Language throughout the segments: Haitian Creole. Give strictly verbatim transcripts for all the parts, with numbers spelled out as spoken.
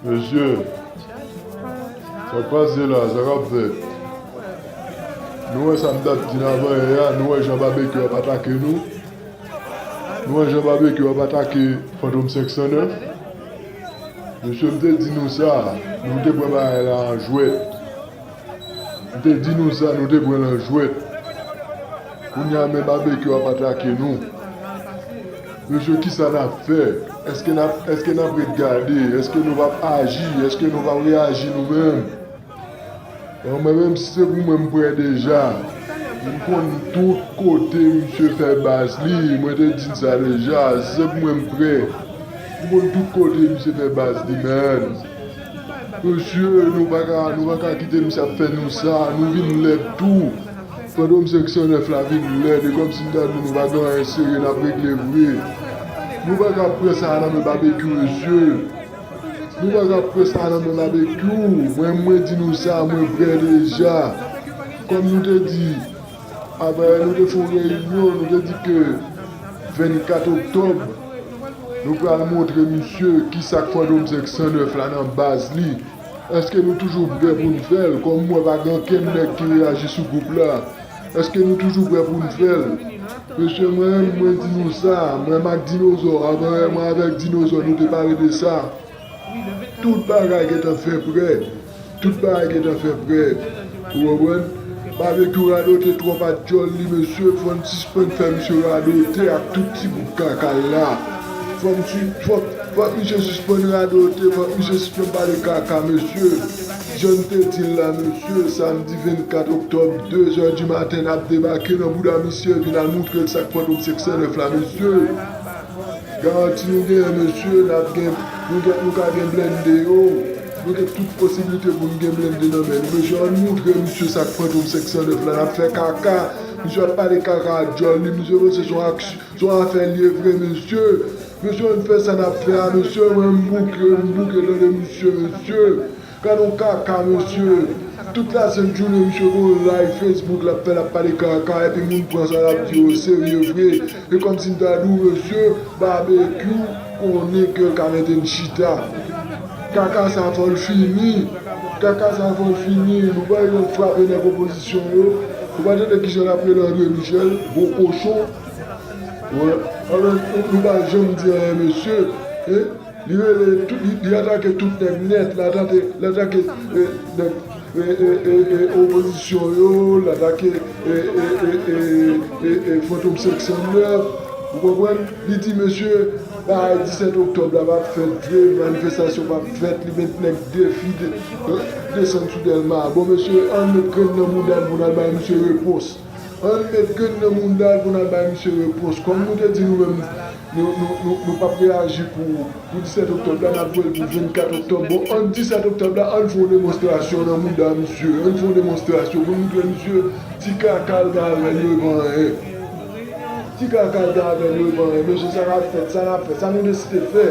Mesye, sa k pase la? Sa k ap fèt? Nou wè sa m t ap di n avan yè a, nou wè jan Babekyou ap atake nou. Nou wè jan Babekyou ap atake Fantom senk san nèf. Mesye, m te di nou sa, nou te pran bagay la an jwèt. M te di nou sa, nou te pran l an jwèt. Kounye a men Babekyou ap atake nou. Mesye, kisa n ap fè? Èske n ap, èske n ap ret gade? Èske nou p ap aji? Èske nou p ap reyaji nou menm? Bon, mwen menm, si se pou mwen, m prè deja. M konn tout kote misye fè baz li. Mwen te di n sa deja. Si se pou mwen, m prè. M konn tout kote misye fè baz li, menn. Mesye, nou pa ka, nou pa ka kite misye ap fè nou sa. Nou vin lèd tou. Fantom senk san nèf la vin lèd. E kòmsi m ta di nou pa gen anyen serye n ap regle vre. Nou pa ka pran sa nan men Babekyou, mesye. Nou pa ka pran sa nan men Babekyou. Mwen, mwen di nou sa, mwen prè deja. Kòm nou te di, avan yè nou te fè yon reyinyon, nou te di ke vennkat oktòb, nou pral montre misye kisa k Fantom senk san nèf la nan baz li. Èske nou toujou prè pou n fè l? Kòm m wè pa gen okenn nèg ki reyaji sou gwoup la, èske nou toujou prè pou n fè l? Mesye, mwen, mwen di nou sa, mwen ak Dinozò, avan yè mwen avèk Dinozò, nou te pale de sa. Tout bagay gentan fè prè. Tout bagay gentan fè prè. Ou konprann? Babekyou radote twòp ak djòl li, mesye. Fò n sispann fè misye radote ak tout ti gwoup kaka l la. Fò misye, fò, fò misye sispann radote, fò misye sispann pale kaka, mesye. Jan n te di l la, mesye, samdi vennkat oktòb, de zè di maten, n ap debake nan bouda misye, vin al moutre l sa k Fantom senk san nèf la, mesye. Garanti nou genyen, mesye, n ap gen, nou gen, nou ka gen blende yo. Nou gen tout posiblite pou n gen blende nan men nou. Mesye, ann moutre misye sa k Fantom senk san nèf la, n ap fè kaka. Misye ap pale kaka ak djòl li, misye panse se yon aksyon, se yon afè l ye vre, mesye. Mesye, ann fè sa n ap fè a, mesye, mwen m bouke, m bouke tande misye, mesye. Gad yon kaka, mesye. Tout lasent jounen, misye gon live Facebook, l ap fè, l ap pale kaka, epi moun pran sa l ap di yo serye vre. E kòmsi m ta di w, mesye, Babekyou konnen ke l ka mete n chita. Kaka sa fò l fini. Kaka sa fò l fini. Nou pa janm frape nèg opozisyon yo. Ou pa tande kijan l ap rele André Michel, gwo kochon. Wè. Alò, nou pa janm di anyen, mesye. Hein? Li rele tout, li, li atake tout nèg nèt, li atake, li atake, eh, nèg, eh, eh, eh, eh, opozisyon yo, li atake, eh, eh, eh, eh, eh, eh, Fantom senk san nèf, ou konprann? Li di, mesye, bagay disèt oktòb la p ap fèt vre, manifestasyon p ap fèt, li met nèg defi de, eh, desann sou Dèlma. Bon, mesye, ann met grenn nan mouda n pou n al bay misye repons. Ann met grenn nan mouda l pou n al bay misye repons. Kòm nou te di nou menm, nou, nou, nou, nou p ap reyaji pou, pou disèt oktòb la, n ap voye l pou vennkat oktòb. Bon, ant disèt oktòb la, ann fè yon demonstrasyon nan mouda misye. Ann fè yon demonstrasyon pou n moutre misye ti kaka l gen avè l yo e pa anyen. Ti kaka l gen avè l yo e pa anyen. Mesye, sa n ap fè, sa n ap fè, sa nou deside fè.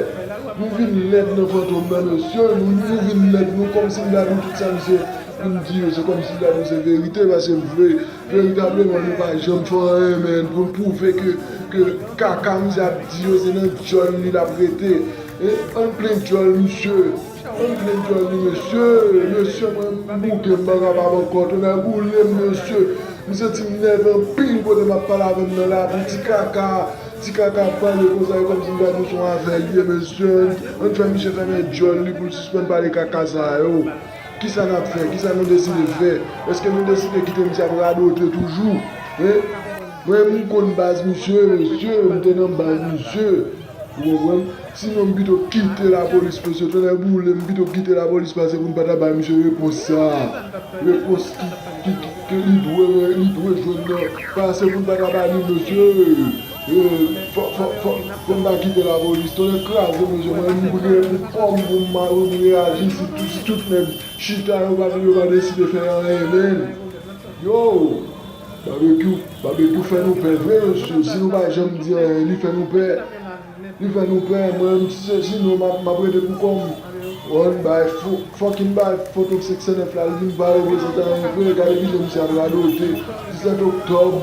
Nou vin lèd nan Fantom nan, mesye. Nou, nou vin lèd, nou kòmsi n ta di w tout sa misye vin di yo, se kòmsi n ta di w se verite, paske vre, veritableman, nou pa janm fè anyen, men pou n pwouve ke, ke kaka misye ap di yo, se nan djòl li l ap rete. E, ann plen djòl misye. Ann plen djòl li, mesye. Mesye, mwen, m bouke, m pa kapab ankò. Tonnè boule m, mesye. M santi m nève anpil kote m ap pale avè m nan la. Pou ti kaka, ti kaka ap pale konsa, e kòmsi m ta di w se yon afè l ye, mesye. Ann fè misye fèmen djòl li pou l sispann pale kaka sa yo. Kisa n ap fè? Kisa nou deside fè? Èske nou deside kite misye ap radote toujou? Hein? Mwen, m konn baz misye, mesye, m te nan baz misye. Ou konprann? Sinon, m pito kite lapolis, mesye, tonnè boule, m pito kite lapolis pase pou n pa ta bay misye repons sa a. Repons ki, ki, ki, ke li dwe, li dwe jwenn nan. Pase pou n pa ta ba li, mesye. Eh, fò, fò, fò, fò n pa kite lapolis. Tonnè kraze, mesye, mwen, m prè pou kò m, pou m ma-, pou m reyaji si tout, si tout nèg chita yo pa, yo pa deside fè anyen, menm. Yo, Babekyou, Babekyou fè nou pè vre, mesye. Si nou pa janm di anyen, li fè nou pè. Li fè nou pè. Mwen, si se, sinon, m ap, m ap rete pou kò m. Ann bay fo-, fòk n bay Fantom senk san nèf la, li vin pa reprezante anyen vre. Gade kijan misye ap radote. Disèt oktòb,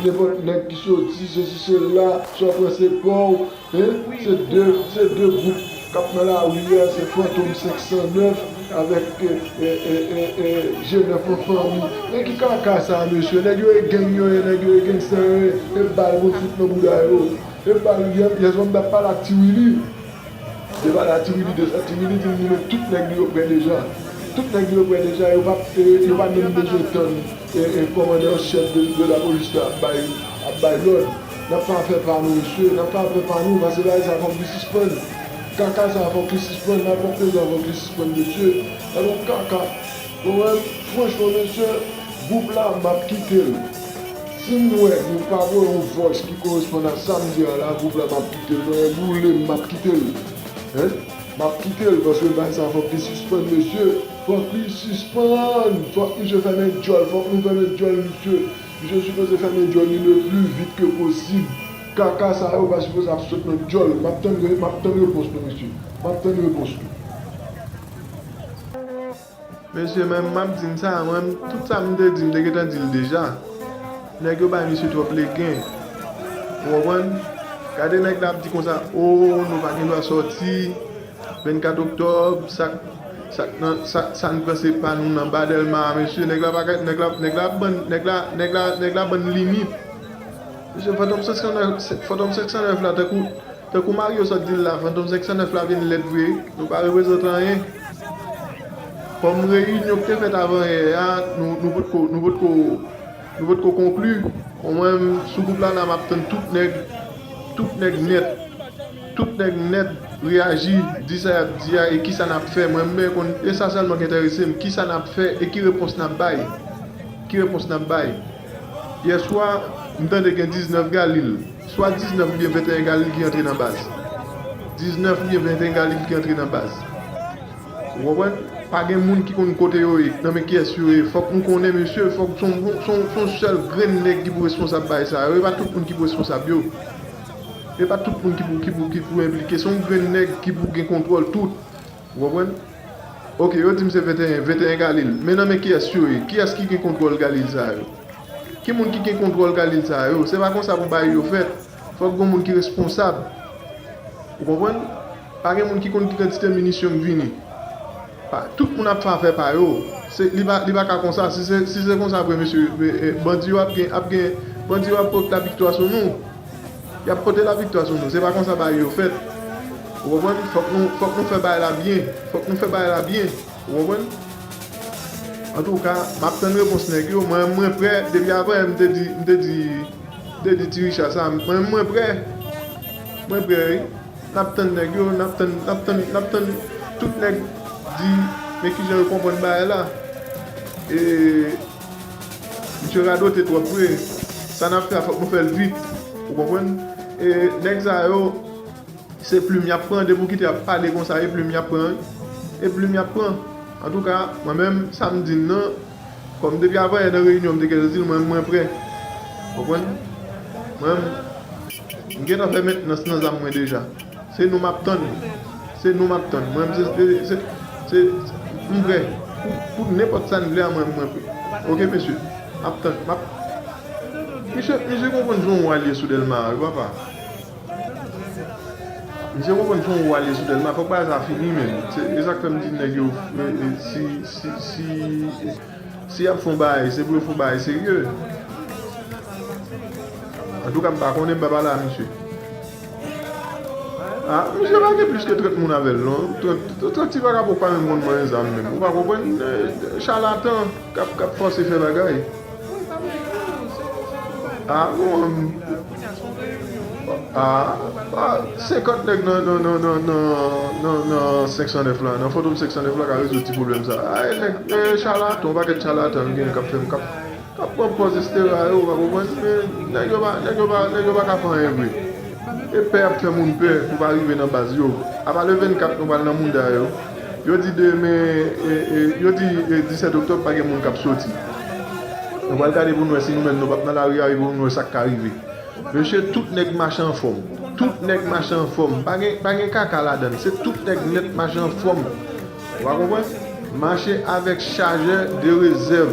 nenpòt nèg ki soti, sesi, sela, swa pran se pa w. Hein? Se de, se de gwoup, k ap nan lari a, se Fantom senk san nèf avèk, e, e, e, e, e, G nèf an fanmi. Men ki kaka sa, mesye? Nèg yo e gang yo ye, nèg yo e gangsta yo ye, e bal pou fout nan bouda yo. E bal, yè, yè swa m t ap pale ak Ti Willy. Depi la, Ti Willy deja, Ti Willy di m li menm tout nèg li yo prè deja. Tout nèg li yo prè deja, yo pa, e, yo pa menm bezwen tann, e, e, kòmandan an chèf de, de lapolis la ap bay, ap bay lòd. N ap fè afè pa nou, mesye, n ap fè afè pa nou, paske bagay sa fòk li sispann. Kaka sa fòk li sispann, malpwòpte sa fòk li sispann, mesye. Sa se yon kaka. Bon, mwen, franchman, mesye, gwoup la, m ap kite l. Si m wè nou pa voye yon vòys ki koresponn a sa m di a la, gwoup la, m ap kite l. Mwen, boule m, m ap kite l. Hein? M ap kite l, paske bagay sa fòk li sispann, mesye. Fòk li sispann. Fòk misye fèmen djòl, fòk nou fèmen djòl, mesye. Misye sipoze fèmen djòl li le pli vit ke posib. Kaka sa yo pa sipoze ap sot nan djòl. M ap tann, m ap tann repons nou, mesye. M ap tann repons nou. Mesye, men m ap di n sa, mwen, tout sa m te di, m te gentan di l deja. Nèg yo bay misye twòp legen. Ou konprann? Gade nèg la ap di konsa, o, nou pa gen dwa sòti. Vennkat oktòb, sa, sa, nan, sa, sa n pran se pa nou nan ba Dèlma, mesye. Nèg la pa ka, nèg la, nèg la ap ban, nèg la, nèg la, nèg la ban n limit. Mesye, Fantom senk san nèf, Fantom senk san nèf la, tankou, tankou Mario sot di l la, Fantom senk san nèf la vin lèd vre, nou pa reprezante anyen. Kòm reyinyon ki te fèt avan yè a, nou, nou potko, nou potko, nou potko konkli. Mwen, sou gwoup la, la, m ap tann tout nèg, tout nèg nèt, tout nèg nèt reyaji, di sa y ap di a e kisa n ap fè. Mwen, m bezwen konn, e sa sèlman ki enterese m, kisa n ap fè e ki repons n ap bay. Ki repons n ap bay? Yèswa, m tande gen diznèf Galil. Swa diznèf oubyen venteyen Galil ki antre nan baz. Diznèf oubyen venteyen Galil ki antre nan baz. Ou konprann? Pa gen moun ki konn kote yo ye, nan men kiyès yo ye. Fòk nou konnen, mesye, fòk se yon, se yon, se yon sèl grenn nèg ki pou responsab bagay sa yo. E pa tout moun ki pou responsab yo. E pa tout moun ki pou, ki pou, ki pou enplike. Se yon grenn nèg ki pou gen kontwòl tout. Ou konprann? Oke, yo di m se venteyen, venteyen Galil. Men nan men kiyès yo ye? Kiyès ki gen kontwòl Galil sa yo? Ki moun ki gen kontwòl Galil sa yo? Se pa konsa pou bagay yo fèt. Fòk gen moun ki responsab. Ou konprann? Pa gen moun ki konn ki kantite minisyon k vini. Pa, tout moun ap fè afè pa yo. Se, li pa, li pa ka konsa. Si se, si se konsa vre, mesye, e, e, bandi yo ap gen, ap gen, bandi yo ap pot laviktwa sou nou. Y ap pote laviktwa sou nou. Se pa konsa bagay yo fèt. Ou konprann? Fòk nou, fòk nou fè bagay la byen. Fòk nou fè bagay la byen. Ou konprann? Antouka, m ap tann repons nèg yo. Mwen, mwen prè. Depi avan yè, m te di, m te di, m te di Ti Richa sa. Mwen, mwen prè. Mwen prè, wi. N ap tann nèg yo, n ap tann, n ap tann, n ap tann tout nèg di, men kijan yo konprann bagay la. E, misye radote twòp vre. Sa n ap fè a, fòk nou fè l vit. Ou konprann? E, nèg sa yo, se plim y ap pran, depi w kite y ap pale konsa, e plim y ap pran, wi. E plim y ap pran. Antouka, mwen menm, sa m di n nan, kòm depi avan yè nan reyinyon, m te gentan di l, mwen, mwen prè. Ou konprann? Mwen, m gentan fè mentnans nan zam mwen deja. Se nou m ap tann. Se nou m ap tann. Mwen, se, se, se, se, m prè. Pou, pou nenpòt sa n vle a, mwen, mwen prè. Oke, mesye. M ap tann. M ap, misye, misye konprann se yon wa l ye sou Dèlma a, wi, papa. Misye konprann se yon wa l ye sou Dèlma, fòk bagay sa fini, menm. Se, e sa k fè m di nèg yo, e, e, si, si, si, si y ap fè yon bagay, se pou yo fè yon bagay serye. Antouka, m pa konnen, m pa pale a misye. A, misye pa gen plis ke trant moun avè l, non. Trant, trant ti vakabon k pa menm konn manyen zam menm. Ou pa konprann? E, chalatan k ap, k ap fòse fè bagay. A, bon. A, a, senkant nèg nan, nan, nan senk san nèf la, nan Fantom senk san nèf la ka rezoud ti pwoblèm sa. A, e nèg, e chalatan, yon pakèt chalatan m gen k ap fè m, k ap, k ap pran pòz estera yo, ou pa konprann? Men nèg yo pa, nèg yo pa, nèg yo pa ka fè anyen vre. E pè ap fè moun pè pou pa rive nan baz yo. Apa le vennkat nou pral nan mouda yo. Yo di demen, e, e, yo di, e, disèt oktòb pa gen moun k ap soti. Nou pral gade pou n wè si nou menm nou p ap nan lari a pou n wè sa k ka rive. Mesye, tout nèg mache anfòm. Tout nèg mache anfòm. Pa gen, pa gen kaka ladan l. Se tout nèg nèt mache anfòm. Ou pa konprann? Mache avèk chajè de rezèv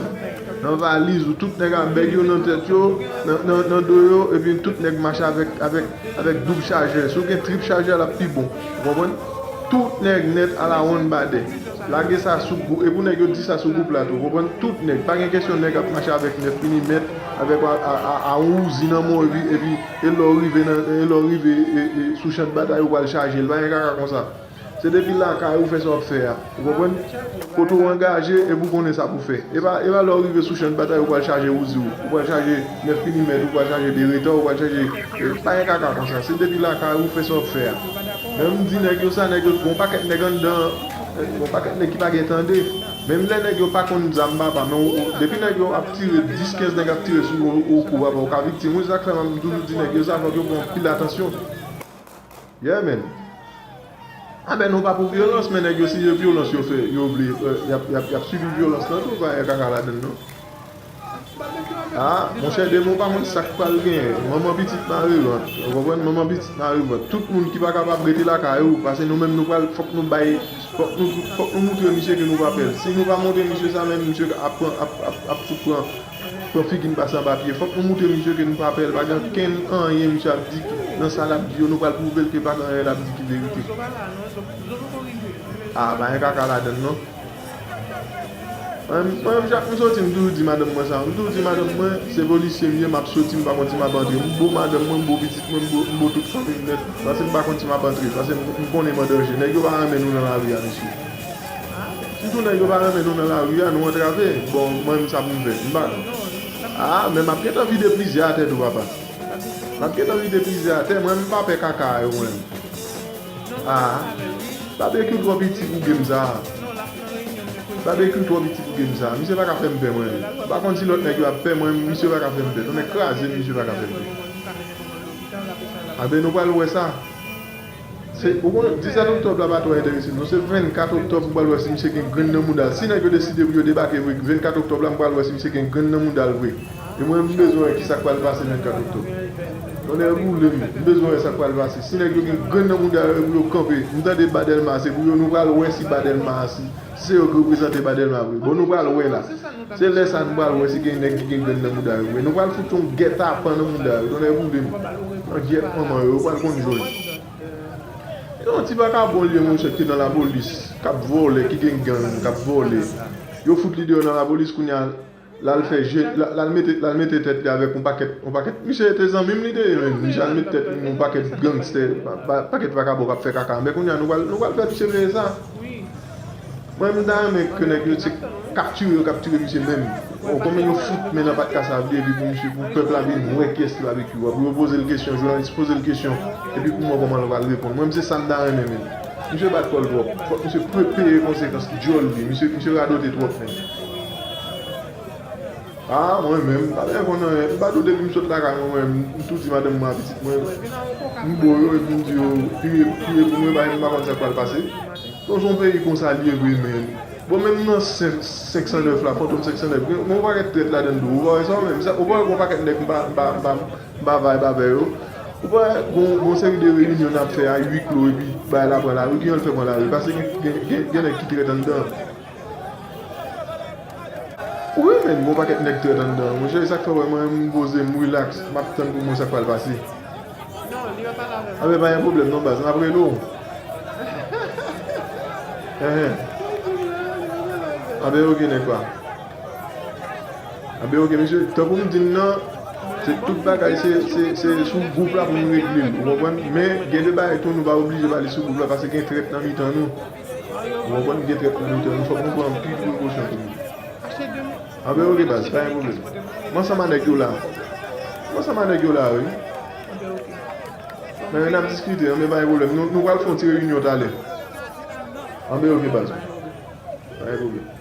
nan valiz ou, tout nèg a bèg yo nan tèt yo, nan, nan, nan do yo, epi tout nèg mache avèk, avèk, avèk doub chajè. Si w gen trip chajè, l ap pi bon. Ou konprann? Tout nèg nèt ala one badè. Lage sa sou gwoup, e pou nèg yo di sa sou gwoup la tou, ou konprann? Tout nèg, pa gen kesyon nèg ap mache avèk nèf milimèt, avèk a, a, a, a yon Uzi nan men w, epi, epi e lè w rive nan, e lè w rive, e, e, sou chan batay ou pral chaje l, pa gen kaka konsa. Se depi lakay ou fè sa w ap fè a, ou konprann? Kote w angaje, epi w konnen sa pou w fè. E pa, e pa lè w rive sou chan batay ou pral chaje Uzi w, ou pral chaje nèf milimèt, ou pral chaje Beretta, ou pral chaje, e, pa gen kaka konsa. Se depi lakay ou fè sa w ap fè a. Men m di nèg yo sa, nèg yo, gon pakèt nèg anndan, gon pakèt nèg ki pa gen tande. Menm lè nèg yo pa konn zam papa, men ou, ou, depi nèg yo ap tire, dis kenz nèg ap tire sou ou, ou kou papa, ou ka viktim. Wi, sa k fè m toujou di nèg yo sa, fòk yo pran anpil atansyon. Yeah, man. A ben, nou pa pou vyolans, men nèg yo, si se vyolans yo fè, yo vle, e, y ap, y ap, y ap sibi vyolans lan tou, pa gen kaka ladann, non. A, monchè, demen w pa konn sa k pral genyen. Manman pitit mare vant. Ou konprann? Manman pitit mare vant. Tout moun ki pa kapab rete lakay ou, paske nou menm nou pral, fòk nou bay, fòk nou, fòk nou moutre misye ke nou pa pè l. Si nou pa montre misye sa, menm misye ap pran, ap, ap, ap fout pran, pran figi n pase anba pye. Fòk nou moutre misye ke nou pa pè l. Pa gen kenn anyen misye ap di nan sa l ap di yo, nou pral pwouve l ke pa gen anyen l ap di ki verite. A, pa gen kaka ladann, non. Mwen, mwen, chak m soti, m toujou di madanm mwen sa. M toujou di madanm mwen, se polisye m ye, m ap soti, m pa konn si m ap antre. M bo madanm mwen, m bo pitit mwen, m bo, m bo tout fanmi m nèt. Paske m pa konn si m ap antre. Paske m, m konnen m an danje. Nèg yo pa renmen nou nan lari a, mesye. Sitou nèg yo pa renmen nou nan lari a, nou antrave. Bon, mwen menm sa pou m fè. M pa. A, men m ap gentan vide plizyè atè tou, papa. M ap gentan vide plizyè atè, mwen m pa pè kaka yo, mwen. A, Babekyou twò piti pou game sa. Babekyou twò piti pou game sa. Misye pa ka fè m pè, mwen. M pa konn si lòt nèg yo ap pè, mwen, misye pa ka fè m pè. Tonnè kraze m, misye pa ka fè m pè. A ben, nou pral wè sa. Se, ou konn, disèt oktòb la pa twò enterese m, non. Se vennkat oktòb m pral wè si misye gen grenn nan mouda l. Si nèg yo deside pou yo debake vre, vennkat oktòb la, m pral wè si misye gen grenn nan mouda l vre. E mwen, m bezwen wè kisa k pral pase vennkat oktòb. Tonnè boule m, m bezwen wè sa k pral pase. Si nèg yo gen grenn nan mouda yo, e pou yo kanpe. M tande Ba Dèlma, se pou yo, nou pral wè si Ba Dèlma, si se yo ki reprezante Ba Dèlma vre. Bon, nou pral wè la. Se lè sa nou pral wè si gen nèg ki gen grenn nan mouda yo vre. Nou pral fout yon gètapan nan mouda yo. Tonnè boule m. Nan gyèt manman yo, yo pral konn jòj. Yon ti vakabon li ye, monchè, ki nan lapolis, k ap vòlè, ki gen gang, k ap vòlè. Yo fout li deyò nan lapolis, kounye a, l al fè je, l al, l al mete, l al mete tèt li avèk yon pakèt, yon pakèt. Misye te zanmi m, li te ye menm. Misye al mete tèt li yon pakèt gangstè, pa, pa, pakèt vakabon k ap fè kaka. Men kounye a, nou pral, nou pral fè misye peye sa. Mwen, m ta renmen ke nèg yo se kaptire yo kaptire misye menm. Bon, konbyen yo fout men nan patka sa vle epi pou misye, pou pèp la vin wè kiyès ki Babekyou a, pou yo poze l kesyon, jounalis poze l kesyon, epi pou m wè kòman l pral reponn. Mwen, m se sa m ta renmen menm. Misye bat kò l twòp. Fòk misye pe-, peye konsekans dyòl li. Misye, misye radote twòp menm. A, mwen menm, m pa bezwen konn anyen. M pa tou depi m sot lakay mwen, mwen, m tou di madanm mwen ak pitit mwen, m bo yo epi m di yo, priye, priye pou mwen, paske m pa konn sa k pral pase. Bon, se yon peyi konsa l ye vre, men. Bon, menm nan senk, senk san nèf la, Fantom senk san nèf, gen, gen yon pakèt trèt ladann tou. Ou pa wè sa ou menm? Sa, ou pa wè gen yon pakèt nèg m pa, m pa, m pa, m pa vibe avè yo? Ou pa wè gon, gon seri de reyinyon n ap fè a wi klo epi bagay la pran lari? Kijan l fè pran lari? Paske gen, gen, gen, gen nèg ki trèt anndan. Wi, men, gon pakèt nèg trèt anndan. Monchè, e sa k fè w wè mwen, m poze m, relax, m ap tann pou m wè sa k pral pase. Anben, pa gen pwoblèm non, baz, m ap rele w. Enhen. Anben, oke, nèg pa. Anben, oke, mesye, tankou m di n nan, se tout bagay, se, se, se sou gwoup la pou nou regle l, ou konprann? Men, gen de bagay tou, nou pa oblije pale sou gwoup la, paske gen trèt nan mitan nou. Ou konprann, gen trèt nan mitan nou, fòk nou pran anpil prekosyon tou. Anben, oke, baz, pa gen pwoblèm. M ansanm a nèg yo la. M ansanm a nèg yo la, wi. Men, n ap diskite, anben, pa gen pwoblèm. Nou, nou pral fè yon ti reyinyon talè. Anben, oke, baz. Pa gen pwoblèm.